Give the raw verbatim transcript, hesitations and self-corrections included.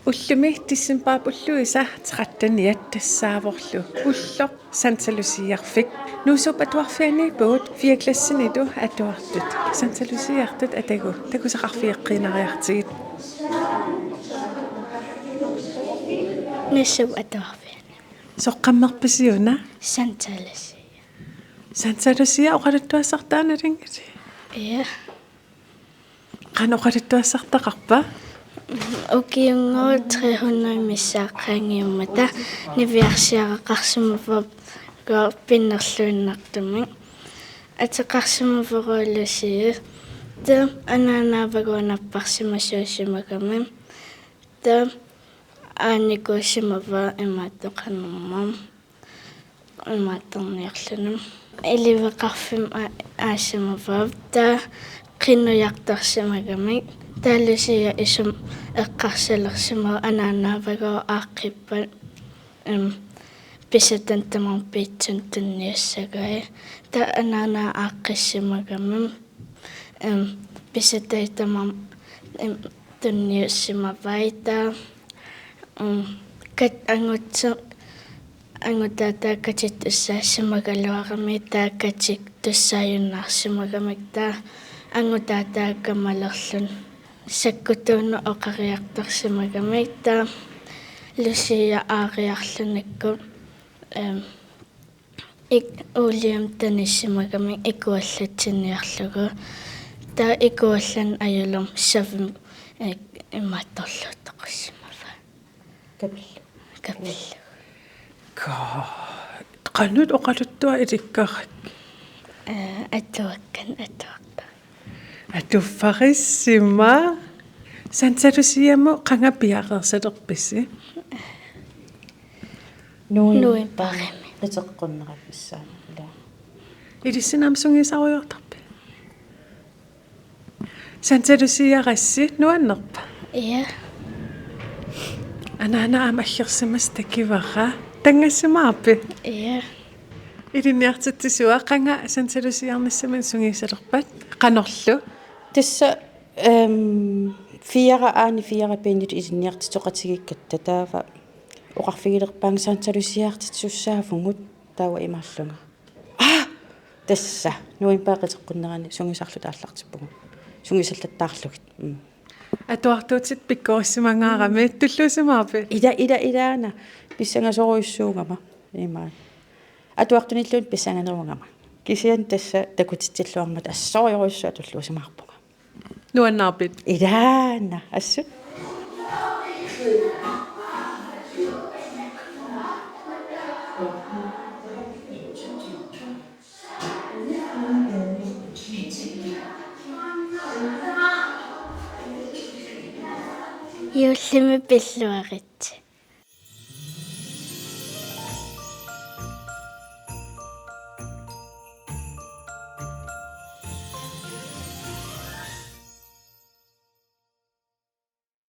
Ullumi decembarip ulluisa tretteniat tassaavorlu ulloq Santa Luciarfik. Nuussuup Atuarfiani puut fjerde klassinilu atuartut. Santa Luciartut atagu takusaqarfigeqqiinnariartigit. Nuussuup Atuarfiani. Soqqammerpisiuna? Santa Lucia. Santa Lucia oqaluttuassartaa nalunngilat? Ja. Qanoq oqaluttuassartaqarpa? Ukiunngooq tre hundrede missaat qaangiummata niviarsiaraqarsimavara pinnerluinnartumik. Ateqarsimavara Lucia. Taava anaanaavagooq napparsimasuusimagami. Taava aanikuusimavaa imaattoqarnerma. Imaattorniarluni. Iliveqarfimmi a-, aasimavaa taava qinujartorsimagamik. Taava Lucia isumik eqqarsalersimavoq anaanaavagooq aaqqippat. Em, pisatani tamarmi piitsunik tunniussagai. Taava anaanaga aaqqissimagami. Em, pisatai tamarmi, em, tunniussimavai taava, em, kat-, angutsa-, angutaataa katittussaassimagaluarami taava katiktussaajunnaarsimagamik taava angutaataa kamalerluni sakkutuunut oqariartorsimagamik taava Lucia aariarlunikku, em, Ik-, uuliamik tanissimagamik ikuallatsiniarlugu. Taava ikuallani ajulermat savimik, eh, imaattorluuttoqassimavaa. Kapillu. Kapillu. Ka-, qanoq oqaluttuaq ilikkarakku? Eh, atuakkanik atuartarpoq. Atuffarissima. Santa Luciamut qanga piareersalerpisi? Novembarimi. Novembarimi. Qiteqqunneqarnissaa. Ila. Ilissinnut aamma sungiusarujoortarpit? Santa Luciarassi nuannerpa? Ja. Anaana aamma aggersimasoq takivara. Tanngassimaarpit? Ja. Ilinniartitsisua, qanga Santa Luciarnissaminnik sungiusalerpat? Qanorlu? Tassa, ehm, fire A-ni fire B-nit ilinniartittoqatigiikkatta taava oqarfigilerpaanga Santa Luciartitsisussaavugut taava imaallunga. Aa! Tassa, novembarip qiteqqunnerani sungiusarluta aallartippugut. Sungiusallattaarlugit. Mm. Atuartuutit pikkorissimanngaarami, tulluusimaarpit? Ila, ila, ilaana. Pissangasorujussuugama. Imaat. Atuartunilluunniit pissanganerugama. Kisianni tassa takutitsilluarmata assorujussuaq tulluusimaarpunga. Nuannaarpit? Ilaana, assut. Juullimi pilluaritsi.